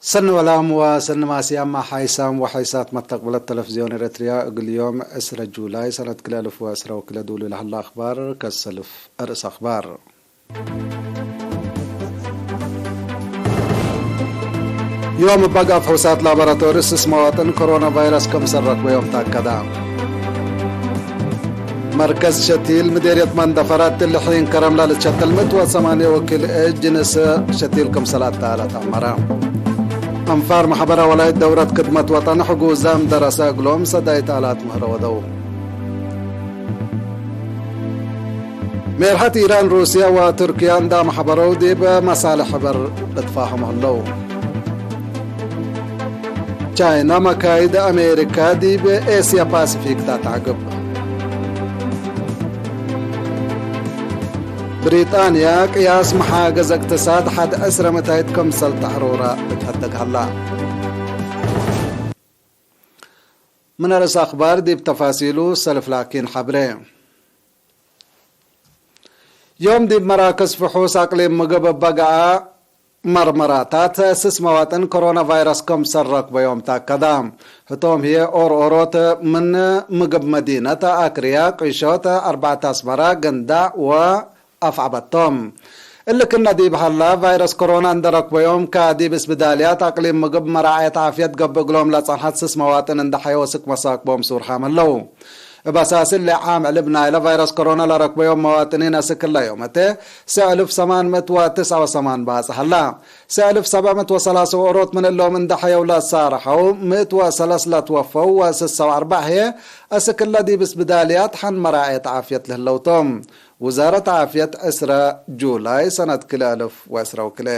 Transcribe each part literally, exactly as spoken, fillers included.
ሰኒ ወላም ወሰኒ ማስያም ሓይሳም ወሓይሳት መተቅብለት ተለፍዝዮን ኤረትርያ፣ እግል ዮም ዕስረ ጁላይ ሰነት ክልኤ አልፍ ወዕስረ ወክልኤ ዱሉ ለሀለ አክባር ከሰልፍ አርእስ አክባር። ዮም እብ አግኣት ፍሑሳት ላቦራቶሪ ስስ መዋጥን ኮሮና ቫይረስ ክምሰል ረክበዮም ተአከደ። መርከዝ ሸቲል ምዴርየት መንደፈራ እትሊ ሒን ከረም ለልትሸተል ምእት ወሰማንየ ወክልኤ ጅንስ ሸቲል ክምሰል አተአለት አመረ። አንፋር መሕበር አወላይት ደውረት ክድመት ወጠን ሕጉዛም ደረሰ እግሎም ሰዳይት አላት ምህረ ወደው። ሜርሐት ኢራን፣ ሩስያ ወቱርክያ እንዳ መሕበረው ዲብ መሳልሕ ሕበር ልትፋህሙ ህለው። ቻይና መካይድ አሜሪካ ዲብ ኤስያ ፓሲፊክ ተአትዐግብ። ብሪጣንያ ቅያስ መሓገዝ እቅትሳድ ሐድ ዕስረ ምታይት ክምሰል ተሕሩራ ልትሀደግ ሀላ። ምን አርእስ አክባር ዲብ ተፋሲሉ ሰልፍ ላኪን ሐብሬ። ዮም ዲብ መራክዝ ፍሑስ አቅሊም ምግብ እበ ገአ መርመራታት ስስ መዋጥን ኮሮና ቫይረስ ክምሰል ረክበዮም ተአከደ። ህቶም ህዬ ኦርኦሮት ምን ምግብ መዲነት አክርያ፣ ቂሾት፣ አርበዕት አስመራ፣ ገንዳዕ ወአፍዐበት ቶም። እሊ ክነ ዲብ ሀላ፣ ቫይረስ ኮሮና እንደ ረክበዮም ከዲብ እስብዳልያት አቅሊም ምግብ መራዐየት ዓፍየት ገብእ እግሎም ለጸንሐት ስስ መዋጥን እንደ ሐየው ስክ መሳክቦም ሱርሓም ህለው። እብ አሳስ እሊ ዓም ዕልብ ናይለ ቫይረስ ኮሮና ለረክበዮም መዋጥኒን አስክ እለ ዮም እተ ሰዕ እልፍ ሰማን ምእት ወትስዐ ወሰማን ባጽሕ ሀላ። ሰዕ እልፍ ሰብዕ ምእት ወሰላሰ ወኦሮት ምን እሎም እንደ ሐየው ለሳርሐው፣ ምእት ወሰለስ ለትወፈው ወስሰ ወአርበዕ ህዬ አስክ እለ ዲብ እስብዳልያት ሐን መራዐየት ዓፍየት ለህለው ቶም። ውዛረት ዓፍየት ዕስረ ጁላይ ሰነት ክልኤ አልፍ ወዕስረ ወክልኤ።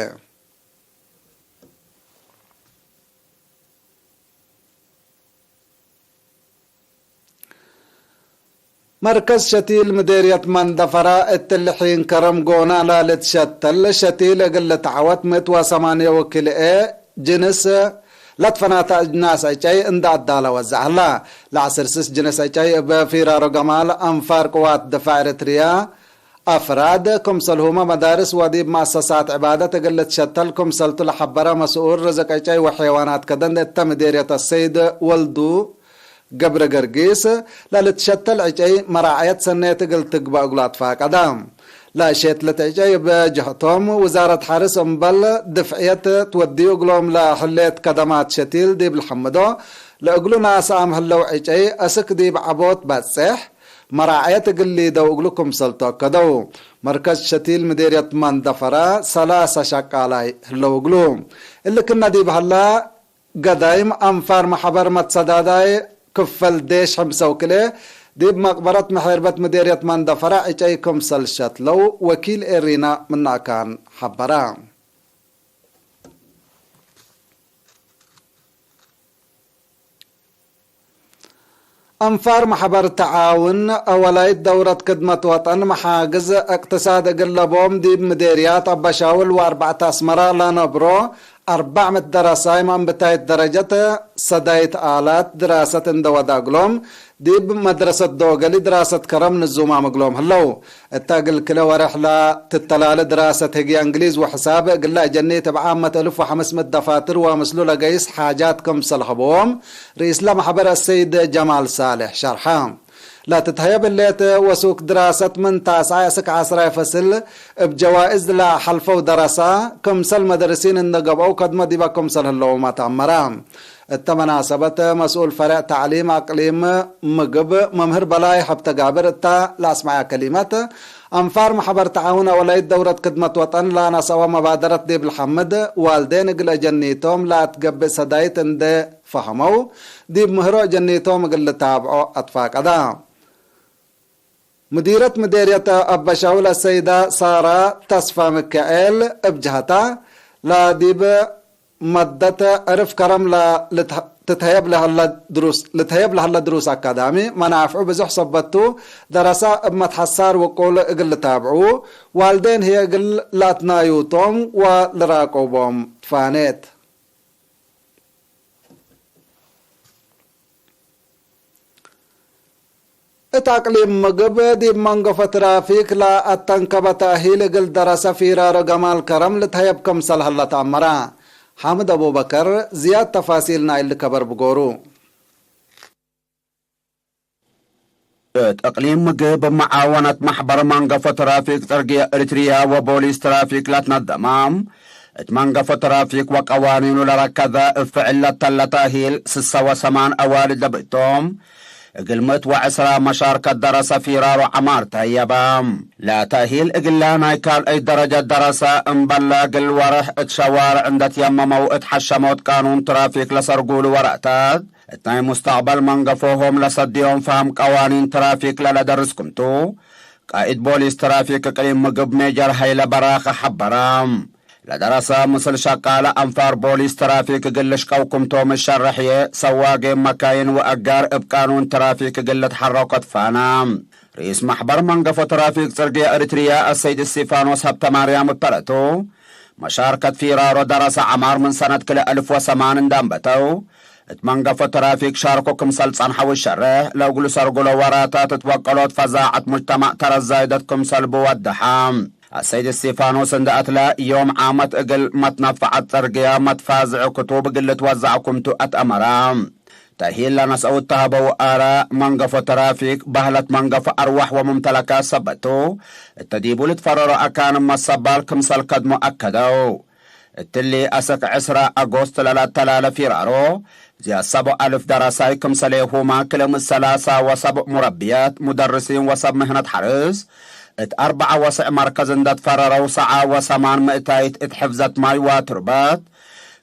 መርከዝ ሸቲል ምዴርየት መንደፈራ እትሊ ሒን ከረም ጎና ለልትሸተል ሸቲል እግል ልትዐወት ምእት ወሰማንየ ወክልኤ ጅንስ ለትፈናተ አጅናስ ዕጨይ እንደ አዳለ ወዘዕ ሀላ። ለዐስር ስስ ጅንስ ዕጨይ እብ ፊራሮ ገማል አንፋር ቅዋት ድፋዕ ኤረትርያ አፍራድ ክምሰልሁመ መዳርስ ወዲብ መአሰሳት ዕባደት እግል ልትሸተል ክምሰልቱ ለሐበረ መስኡል ርዝቅ ዕጨይ ወሐይዋናት ከደን እተ ምዴርየት አሰይድ ወልዱ ገብረ ገርጊስ፣ ለልትሸተል ዕጨይ መራዐየት ሰኔት እግል ትግበእ እግሉ አትፋቀደ። ለእሼትለት ዕጨይ እብ ጀህቶም፣ ውዛረት ሐርስ እምበል ድፍዕየት ትወድዩ እግሎም ለህሌት ከደማት ሸቲል ዲብ ለሐምዶ፣ ለእግሉ ናስአም ህለው ዕጨይ አስክ ዲብ ዐቦት በጽሕ መራዐየት እግል ሊደው እግሉ ክምሰል ተአከደው። መርከዝ ሸቲል ምዴርየት መንደፈራ ሰላሰ ሸቃላይ ህለው እግሉ። እሊ ክነ ዲብ ሀላ፣ ገዳይም አንፋር መሕበር መትሰዳዳይ ክፈል ዴሽ ሕምሰ ወክልኤ ዲብ መቅበረት መሔርበት ምዴርየት መንደፈራ ዕጨይ ክምሰል ሸትለው ወኪል ኤሪና ምን አካን ሐበረ። አንፋር መሕበር ተዓውን አወላይት ደውረት ክድመት ወጠን መሓግዝ እቅትሳድ እግል ለቦም ዲብ ምዴርያት አበሻውል ወአርበዕት አስመራ ለነብሮ አርበዕ ምት ደረሳይ መንብታይት ደረጀት ሰዳይት አላት ድራሰት እንደ ወዳ እግሎም፣ ዲብ መድረሰት ዶገሊ ድራሰት ከረም ንዙማም እግሎም ህለው። እተ እግል ክለ ወሬሕ ለትተላለ ድራሰት ህግየ እንግሊዝ ወሕሳብ እግለ አጀኒት እብ ዓመት እልፍ ወሐምስ ምት ደፋትር ወምስሉ ለገይስ ሓጃት ክምሰል ሀበዎም ርኢስለ መሕበር አሰይድ ጀማል ሳሌሕ ሸርሐ። ለትትሀየብ ህሌት ወሱክ ድራሰት ምን ታስዓይ እስክ ዐስራይ ፈስል እብ ጀዋእዝ ለሐልፈው ደረሳ፣ ክምሰል መደርሲን እንደ ገብአው ከድመ ዲበ ክምሰል ህለውመ ተአመረ። እተ መናሰበት መስኡል ፈሬዕ ተዕሊም አቅሊም ምግብ መምህር በላይ ሀብተጋብር እተ ለአስመዐ ከሊመት፣ አንፋር መሕበር ተዓውን አወላይት ደውረት ክድመት ወጠን ለነስአወ መባደረት ዲብ ለሐምድ፣ ዋልዴን እግል አጀኒቶም ለአትገብእ ሰዳይት እንዴ ፈሀመው፣ ዲብ ምህሮ አጀኒቶም እግል ልታብዖ አትፋቀዳ። ሙዲረት ምዴርየት አበሻውል አሰይዳ ሳራ ተስፋ ምክኤል እብ ጀሀታ፣ ለዲብ መደት ዕርፍ ከረም ለልትሀ-፣ ትትሀየብ ለሀለ ድሩስ፣ ልትሀየብ ለሀለ ድሩስ አካዳሚ መናፍዑ ብዙሕ ሰበት ቱ፣ ደረሳ እብ መትሐሳር ውቁል እግል ልታብዑ፣ ዋልዴን ህዬ እግል ለአትናዩቶም ወልራቁቦም ትፋኔት። እት አቅሊም ምግብ ዲብ መንገፎ ትራፊክ ለአተንከበ ተእሂል እግል ደረሰ ፊራሮ ገማል ከረም ልትሀየብ ክምሰል ሀለ ተአመረ። ሓምድ አቡበከር ዝያድ ተፋሲል ናይሊ ከበር ብጎሩ። እት እቅሊም ምግብ፣ መዓወነት መሕበር መንገፎ ትራፊክ ጽርግየ ኤሪትርያ ወቦሊስ ትራፊክ ለትነደመ፣ እት መንገፎ ትራፊክ ወቀዋኒኑ ለረከዘ እብ ፍዕል ለተለ ተእሂል ስሰ ወሰማን አዋልድ ለብእቶም፣ እግል ምእት ወዕስራ መሻርከት ደረሰ ፊራሮ ዐማር ተህየበ። ለተእሂል እግለ ናይ ካልአይ ደረጀት ደረሰ እምበለ እግል ወርሕ እት ሸዋርዕ እንደ ትየመመው እት ሐሸመውት ቃኑን ትራፊክ ለሰርጉሉ ወረእተት፣ እት ናይ ሙስተቅበል መንገፎሆም ለሰድዮም ፈሀም ቀዋኒን ትራፊክ ለለደርስ ክምቱ፣ ቃኢድ ቦሊስ ትራፊክ እቅሊም ምግብ ሜጀር ሀይለ በራኸ ሐበረ። ለደረሰ ምስል ሸቃለ አንፋር ቦሊስ ትራፊክ እግል ልሽቀው ክምቶም እሸረሕየ፣ ሰዋጌ መካይን ወአጋር እብ ቃኑን ትራፊክ እግል ልትሐረኮ ትፋነ። ርኢስ መሕበር መንገፎ ትራፊክ ጽርግየ ኤሪትርያ አሰይድ እስቲፋኖስ ሀብተማርያም እበለቱ፣ መሻርከት ፊራሮ ደረሰ ዐማር ምን ሰነት ክልኤ አልፍ ወሰማን እንደ አንበተው፣ እት መንገፎ ትራፊክ ሻርኮ ክምሰል ጸንሐው እሸርሕ፣ ለእግሉ ሰርጉሎ ወራታት እት ወቀሎት ፈዛዐት ሙጅተማዕ ተረት ዛይደት ክምሰል ብወደሐ። አሰይድ እስቲፋኖስ እንደ አትለ፣ ዮም ዓመት እግል መትነፈዐት ጽርግያ መትፋዝዕ ክቱብ እግል ልትወዘዕ ክምቱ አትአመረ። ተእሂል ለነስአው እተሀበው አረ፣ መንገፎ ትራፊክ፣ በህለት መንገፎ አርዋሕ ወሙምተለካት ሰበት ቱ፣ እተ ዲቡ ልትፈረሮ አካን መሰባል ክምሰል ከድሞ አከደው። እትሊ አስክ ዕስራ አጎስት ለለአተላለ ፊራሮ፣ ዝያድ ሰብዕ አልፍ ደረሳይ ክምሰሌሁመ ክልኤ ምእት ሰላሳ ወሰብዕ ሙረብያት፣ ሙደርሲን ወሰብ ምህነት ሐርስ፣ እት አርበዐ ወስዕ መርከዝ እንደ ትፈረረው ሰዓ ወሰማን ምእታይት እት ሕፍዘት ማይ ወትርበት፣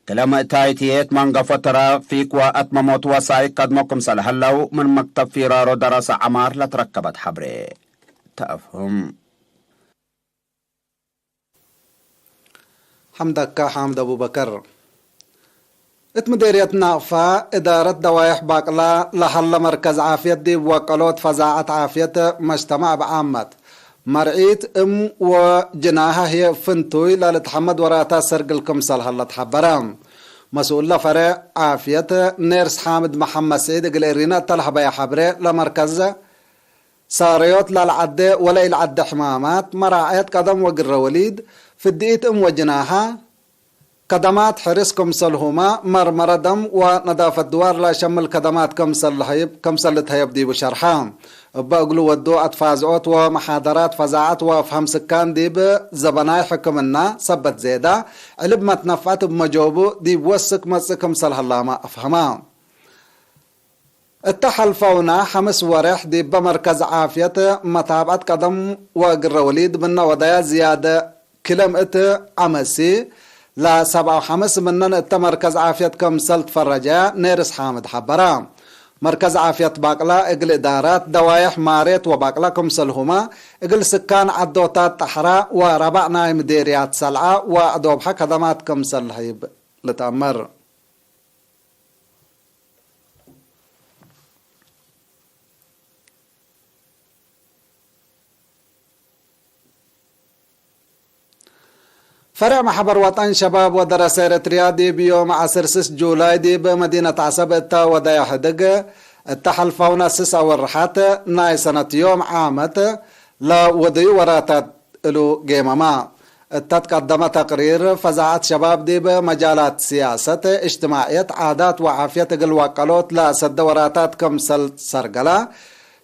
ክለ ምእታይት ህዬ እት መንገፎ ትራፊክ ወአትመሞት ወሳይክ ከድሞ ክምሰል ህለው ምን መክተብ ፊራሮ ደረሰ ዐማር ለትረከበት ሐብሬ ተአፍህም። ሐምደካ ሓምድ አቡበከር። እት ምዴርየት ናቅፋ እዳረት ደዋይሕ ባቅላ ለሀለ መርከዝ ዓፍየት ዲብ ወቀሎት ፈዛዐት ዓፍየት መጅተማዕ ብዓመት፣ መርዒት እም ወጅናሐ ህዬ ፍንቱይ ለልትሐመድ ወራታት ሰርግል ክምሰል ሀለ ተሐበረ። መስኡለ ፈሬዕ ዓፍየት ኔርስ ሓምድ መሐመድ ስዒድ እግል ኤሪና እተ ለሀበየ ሐብሬ፣ ለመርከዝ ሳረዮት ለልዐዴ ወለኢልዐዴ ሕማማት፣ መራዐየት ቀደም ወግረ ወሊድ፣ ፍድኢት እም ወጅናሐ፣ ከደማት ሕርስ ክምሰልሁመ፣ መርመረ ደም ወነዳፈት ድዋር ለሸምል ከደማት ክምሰል ልትሀየብ ዲቡ ሸርሐ። እበ እግሉ ወዱ አትፋዝዖት ወመሓደራት ፈዛዐት ወአፍሀም ስካን ዲብ ዘበናይ ሕክምና ሰበት ዜዳ፣ ዕልብ መትነፍዐት እብ መጆቡ ዲብ ወስክ መጽእ ክምሰል ሀላመ አፍሀመ። እተ ሐልፈውነ ሐምስ ወሬሕ ዲበ መርከዝ ዓፍየት መታብዐት ቀደም ወእግረ ወሊድ ምነ ወደያ ዝያድ ክለ ምእት ዐመሲ፣ ለሰብዓ ወሐምስ ምነን እተ መርከዝ ዓፍየት ክምሰል ትፈረጀያ ኔርስ ሓምድ ሐበረ። መርከዝ ዓፍየት ባቅላ እግል እዳራት ደዋይሕ ማሬት ወባቅላ ክምሰልሁመ፣ እግል ስካን ዐዶታት ጠሐራ ወረባዕ ናይ ምዴርያት ሰልዓ ወአዶብሐ ከደማት ክምሰል ለህይብ ልትአመር። ፈሬዕ መሕበር ወጠን ሸባብ ወደረሰ ኤረትርያ ዲብ ዮም ዐስር ስስ ጁላይ ዲብ መዲነት ዐሰብ እተ ወደየ ሕድግ፣ እተ ሐልፈውነ ስስ አወርሓት ናይ ሰነት ዮም ዓመት ለወደዩ ወራታት እሉ ጌመመ። እተ ትቀደመ ተቅሪር፣ ፈዛዐት ሸባብ ዲብ መጃላት ሲያሰት፣ እጅትማዕየት፣ ዓዳት ወዓፍየት እግል ወቀሎት ለአሰደ ወራታት ክምሰል ሰርገለ፣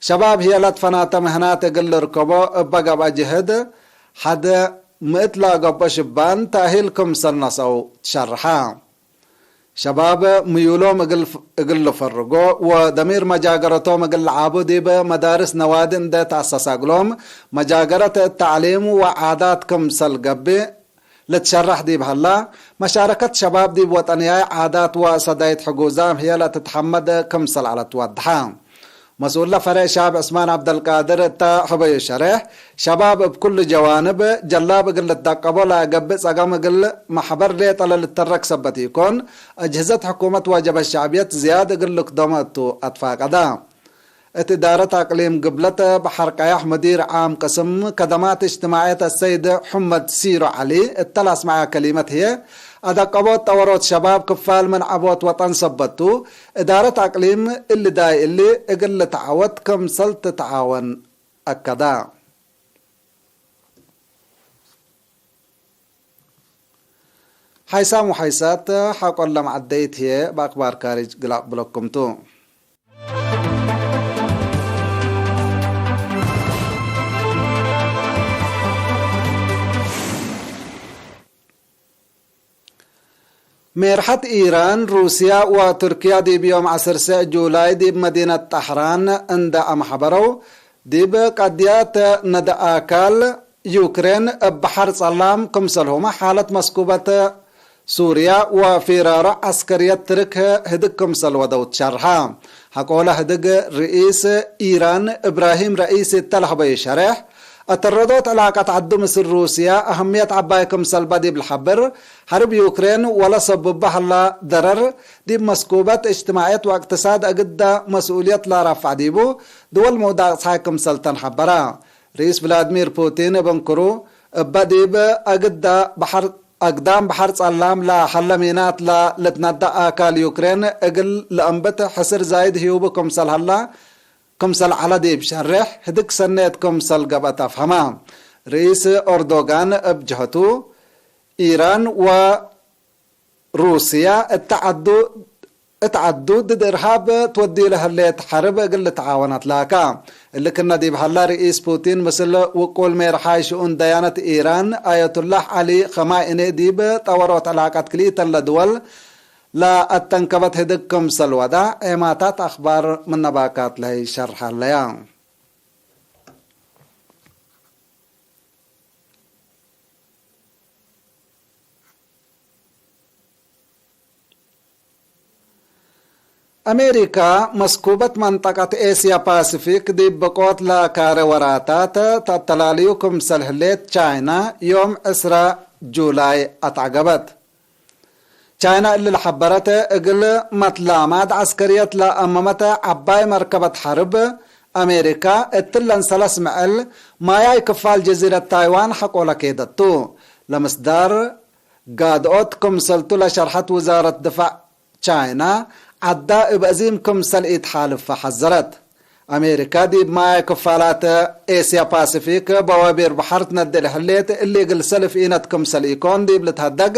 ሸባብ ህዬ ለትፈናተ ምህናት እግል ልርከቦ እበ ገብአ ጅህድ፣ ሐድ ምእት ለአገብኦ ሽባን ተእሂል ክምሰል ነስአው ትሸርሐ። ሸባብ ምዩሎም እግል ፍ-፣ እግል ልፈርጎ ወደሚር መጃገረቶም እግል ለዓቡ ዲብ መዳርስ ነዋዲ እንዴ ተአሰሰ እግሎም መጃገረት እት ተዕሊም ወዓዳት ክምሰል ገብእ ልትሸረሕ ዲብ ሀላ፣ መሻረከት ሸባብ ዲብ ወጠንያይ ዓዳት ወሰዳይት ሕጉዛም ህዬ ለትትሐመድ ክምሰል ዐለት ወድሐ። መስኡለ ፈሬዕ ሻብ ዕስማን ዐብደልቃድር እተ ሀበዩ ሸሬሕ፣ ሸባብ እብ ኩሉ ጀዋንብ ጀላብ እግል ልትደቀቦ ለገብእ ጸገም እግል መሕበር ሌጠ ለልተረክ ሰበት ኢኮን፣ አጅህዘት ሕኩመት ወጀብሀት ሸዕብየት ዝያድ እግል ልክደሞ እቱ አትፋቀደ። እት እዳረት አቅሊም ግብለት በሐር ቀያሕ ሙዲር ዓም ቅስም ከደማት እጅትማዕየት አሰይድ ሑመድ ሲሮ ዐሊ እተ ለአስመዐያ ከሊመት ህዬ፣ አደቀቦት ጠወሮት ሸባብ ክፋል ምን ዐቦት ወጠን ሰበት ቱ፣ እዳረት አቅሊም እሊ ዳይ እሊ እግል ልትዓወት ክምሰል ትትዓወን አከደ። ሓይሳም ወሓይሳት ሐቆለ መዐደይት ህዬ በአክባር ካርጅ ግላቅ ብለኩም ቱ። ሜርሐት ኢራን፣ ሩስያ ወቱርክያ ዲብ ዮም ዐስር ሰዕ ጁላይ ዲብ መዲነት ጠሕራን እንደ አመሐበረው፣ ዲብ ቀድያት ነደ አካል ዩክሬን እብ በሐር ጸላም ክምሰልሁመ ሓለት መስኩበት ሱርያ ወፊራሮ ዐስከርየት ትርክ ህድግ ክምሰል ወደው ትሸርሐ። ሐቆለ ህድግ ርኢስ ኢራን እብራሂም ረኢሲ እተ ለህበዩ ሸሬሕ፣ አተረዶት ዕላቀት ዐዱ ምስል ሩስያ አህምየት ዐባይ ክምሰል በ ዲብ ለሐብር፣ ሐርብ ዩክሬን ወለሰቡበ ሀላ ደረር ዲብ መስኩበት እጅትማዕየት ወእቅትሳድ አግደ መስኡልየት ለረፍዕ ዲቡ ድወል ምውዳቅ ጸሓይ ክምሰል ተን ሐበራ። ርኢስ ቭላድሚር ፑቲን እብ እንክሩ፣ እበ ዲብ አግደ በሐር፣ አግዳም በሐር ጸላም ለሀለ ሚናት ለልትነደእ አካል ዩክሬን እግል ለአንብት ሕስር ዛይድ ህዩቡ ክምሰል ሀላ፣ ክምሰል ዐለ ዲብ ሸሬሕ፣ ህድግ ሰኔት ክምሰል ገብአት አፍሀመ። ርኢስ ኦርዶጋን እብ ጀህቱ፣ ኢራን ወ ሩስያ እተ ዐዱ፣ እት ዐዱ ድድ እርሃብ ትወድዩ ለህሌት ሐርብ እግል ልትዓወን አትላካ። እሊ ክነ ዲብ ሀላ፣ ርኢስ ፑቲን ምስል ውቁል ሜርሓይ ሽኡን ደያነት ኢራን አየቱላህ ዐሊ ኸማኢኒ ዲብ ጠወሮት ዕላቀት ክልኢተን ለድወል ለአተንከበት ህድግ ክምሰል ወዳ ዔማታት አክባር ምነ ባካት ለህይ ሸርሐለያ። አሜሪካ መስኩበት መንጠቀት ኤስያ ፓሲፊክ ዲብ ብቆት ለካረ ወራታት ተአተላልዩ ክምሰል ህሌት ቻይና ዮም ዕስራ ጁላይ አትዐገበት። ቻይና እሊ ለሐበረተ እግል መትላማድ ዐስከርየት ለአመመተ ዐባይ መርከበት ሐርብ፣ አሜሪካ እትለን ሰለስ ምዕል ማያይ ክፋል ጀዚረት ታይዋን ሐቆለ ኬደቱ። ለምስዳር ጋድኦት ክምሰልቱ ለሸርሐት ውዛረት ድፋዕ ቻይና፣ ዐዳ እብ አዚም ክምሰል ኢትሓልፈ ሐዘረት። አሜሪካ ዲብ ማይ ክፋላት ኤስያ ፓሲፊክ በዋቢር በሐር ትነዴ ለህሌት፣ እሊ እግል ሰልፍ ኢነት ክምሰል ኢኮን ዲብ ልትሀደግ፣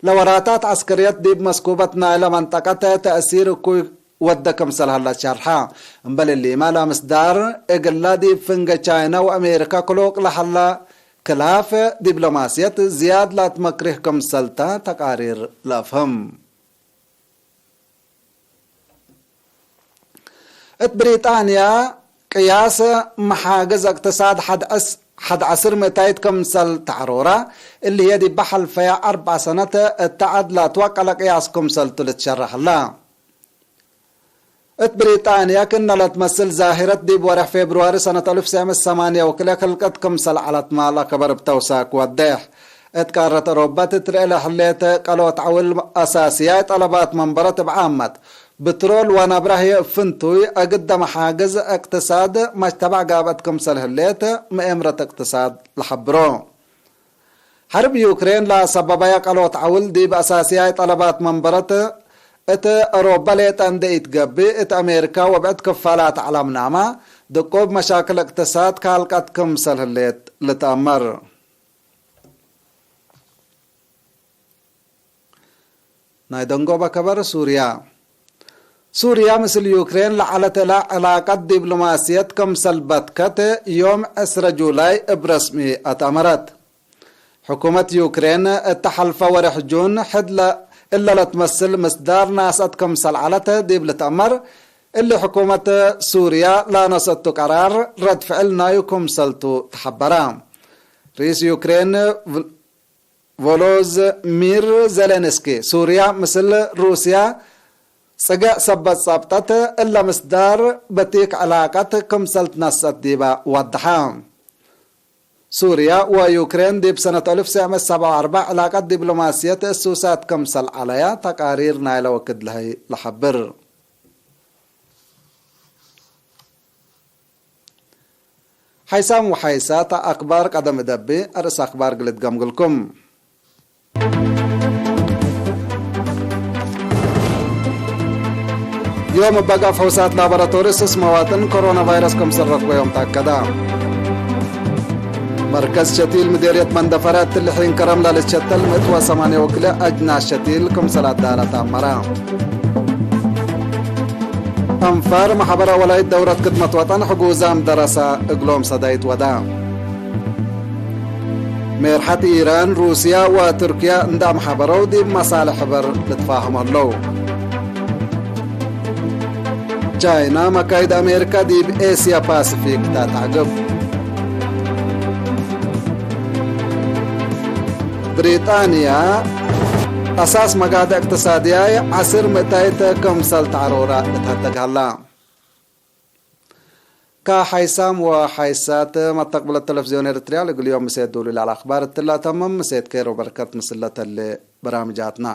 ለወራታት ዐስከርየት ዲብ መስኩበት ናይለ መንጠቀት ተእሲር እኩይ ወደ ክምሰል ሀለ ሸርሐ። እምበል እሊመ ለምስዳር እግላ ዲብ ፍንገ ቻይና ወአሜሪካ ክሎቅ ለሀለ ክላፍ ዲብሎማስየት ዝያድ ለአትመክሪህ ክምሰልተ ተቃሪር ለአፍህም። እት ብሪጣንያ ቅያስ መሓግዝ እቅትሳድ ሐድ ዐስ-፣ ሐድ ዐስር ምእታይት ክምሰል ተዐሮረ፣ እሊ ህዬ ዲበ ሐልፈየ አርበዕ ሰነት እተ ዐድ ለአትወቀለ ቅያስ ክምሰልቱ ልትሸረሕ ህለ። እት ብሪጣንያ ክእነ ለትመስል ዛሂረት ዲብ ወሬሕ ፌብርዋሪ ሰነት አልፍ ወትስዕ ምእት ሰማንየ ወክልኤ ክልቀት ክምሰል ዐለትመ ለከበር እብ ተውሳክ ወዴሕ። እት ቃረት አውሮበ ትትርኤ ለህሌት ቀሎት ዐውል አሳስያይ ጠለባት መንበረት እብ ዓመት ብትሮል ወነብረ ህዬ እብ ፍንቱይ አግደ መሓግዝ እቅትሳድ መጅተማዕ ጋብአት ክምሰል ህሌት ምኤምረት እቅትሳድ ለሐብሮ። ሐርብ ዩክሬን ለሰበበየ ቀሎት ዐውል ዲብ አሳስያይ ጠለባት መንበረት እት አውሮበ ሌጠ እንዴ ኢትገብእ፣ እት አሜሪካ ወብዕድ ክፋላት ዐለምናመ ድቁብ መሻክል እቅትሳድ ካልቀት ክምሰል ህሌት ልትአመር። ናይ ደንጎበ ከበር ሱርያ። ሱርያ ምስል ዩክሬን ለዐለት እለ ዕላቀት ዲብሎማስየት ክምሰል በትከት ዮም ዕስረ ጁላይ እብ ረስሚ አትአመረት። ሕኩመት ዩክሬን እተ ሐልፈ ወሬሕ ጁን ሕድ ለ-፣ እለ ለትመስል ምስዳር ናስአት ክምሰል ዐለት ዲብ ልትአመር፣ እሊ ሕኩመት ሱርያ ለነስአቱ ቀራር ረድ ፍዕል ናዩ ክምሰልቱ ተሐበረ። ርኢስ ዩክሬን ቭ-፣ ቮሎዝሚር ዜሌንስኪ፣ ሱርያ ምስል ሩስያ ጽግዕ ሰበት ጸብጠት፣ እለ ምስዳር በቲክ ዕላቀት ክምሰል ትነስአት ዲበ ወደሐ። ሱርያ ወዩክሬን ዲብ ሰነት አልፍ ወትስዕ ምእት ሰብዓ ወአርበዕ ዕላቀት ዲብሎማስየት እሱሳት ክምሰል ዐለያ ተቃሪር ናይለ ወክድ ለሀይ ለሐብር። ሓይሳም ወሓይሳት አክባር ቀደም እደቢ፣ አርእስ አክባር ግልት ገምግልኩም። ዮም እበ ጋፍ ፈውሳት ላቦራቶሪ ስስ መዋጥን ኮሮና ቫይረስ ክምሰል ረክበዮም ተአከደ። መርከዝ ሸቲል ምዴርየት መንደፈረ እትሊ ሒን ከረም ለልትሸተል ምእት ወሰማንየ ወክልኤ አጅናስ ሸቲል ክምሰል አዳለት አመረ። አንፋር መሐበረ ወላይት ደውረት ክድመት ወጠን ሕጉዛም ደረሰ እግሎም ሰዳይት ወደ። ሜርሐት ኢራን፣ ሩስያ ወቱርክያ እንደ አምሐበረው ዲብ መሳልሕ ሕበር ልትፋህም ህለው። ቻይና፣ መካይድ አሜሪካ ዲብ ኤስያ ፓሲፊክ ተአትዐግብ። ብሪጣንያ፣ አሳስ መጋድዕ እቅትሳድያይ ዐስር ምእታይት ክምሰል ተዐሮረ ልትሀደግ ሀላ። ከሐይሳም ወሐይሳት መተቅብለት ተለፍዝዮን ኤርትርያ፣ ለእግል ዮም ምሴት ዱሉል አልአክባር እትላ ተምም። ምሴት ኬር ወበርከት ምስለ ተሌ በራምጃትና።